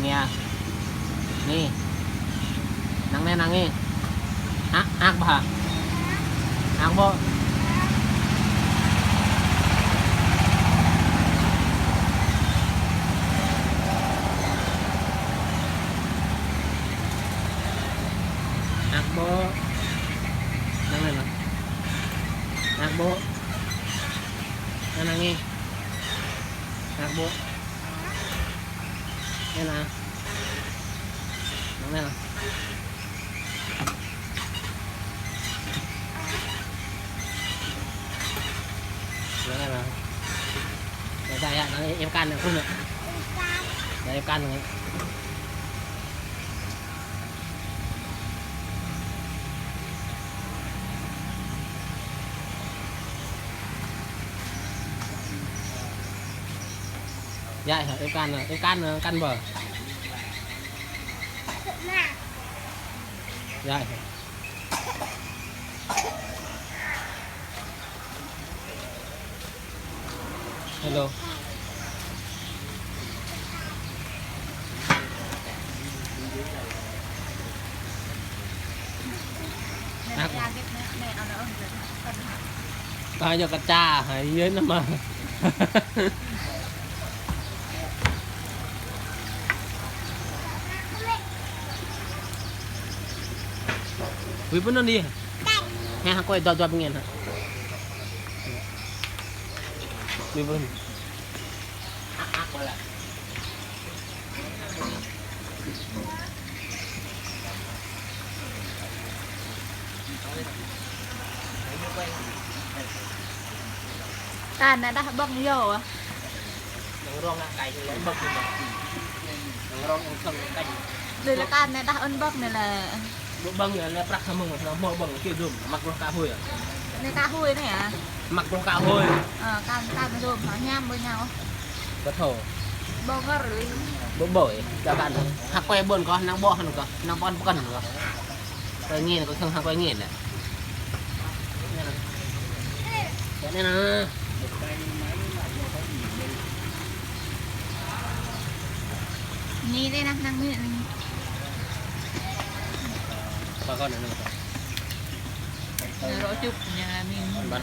ເມຍ ນີ້ ນັ່ງແນ່ ນັ່ງນີ້. ຮັກ ຮັກບໍ່? ຮັກບໍ່? ຮັກບໍ່? ນັ່ງແນ່ນະ. ຮັກບໍ່? ມານັ່ງນີ້. ຮັກບໍ່? ແນ່ນະ ນັ່ງແນ່ນະ ນັ່ງແນ່ນະ. ໄດ້ ໄດ້ ເອັບກັນນະ ເອີ ເອັບກັນນະ. ຢາຍ ເອັບກັນນະ ເອັບກັນນະ ກັນບໍ່? ຢາຍ. ເຮັລໂລ ນັກ ຕາຍ ເຈົ້າກະຈ້າ ໃຫ້ເຍີນນຳມາ. ອຸ້ຍ ເພິ່ນນັ້ນດີ ແຮງຫາກ້ອຍດອດໆ ເງິນຫັ້ນ. ມີເບິ່ງ ການນະດະບັກໂຍ ນັ່ງຮ້ອງນະໄກເລີຍ ບັກໂຍ ນັ່ງຮ້ອງເທິງໄກ ເລີຍລະການນະດະອັນບັກນີ້ແຫຼະ. ເບິ່ງແລ້ວປາກຄຳເມືອງນະ ມອງເບິ່ງທີ່ດຸມ ມັກລົກກະຫຸຍ ໃນກະຫຸຍນີ້ອະ ມັກລົກກະຫຸຍ. ເອີ ການ ການດຸມຫາຍາມບໍ່ຍາວ ກະໂທ ບໍ່ເກີນເລີຍ ບໍ່ເບີຍ. ຈາກການ ຮັກໄປເບິ່ງກ່ອນ ນັ່ງບໍ່ຫັ້ນກ່ອນ ນັ່ງບ່ອນກັນກ່ອນ ໄປເງິນກໍເຖິງຮັກໄປເງິນແຫຼະ ແບບນີ້ນະ. ນີ້ເດ້ນະ ນັ່ງນີ້ ຂໍກ່ອນໜ້ອຍໜຶ່ງ ເອີ ລໍຈຸບຍາມີ ບັນ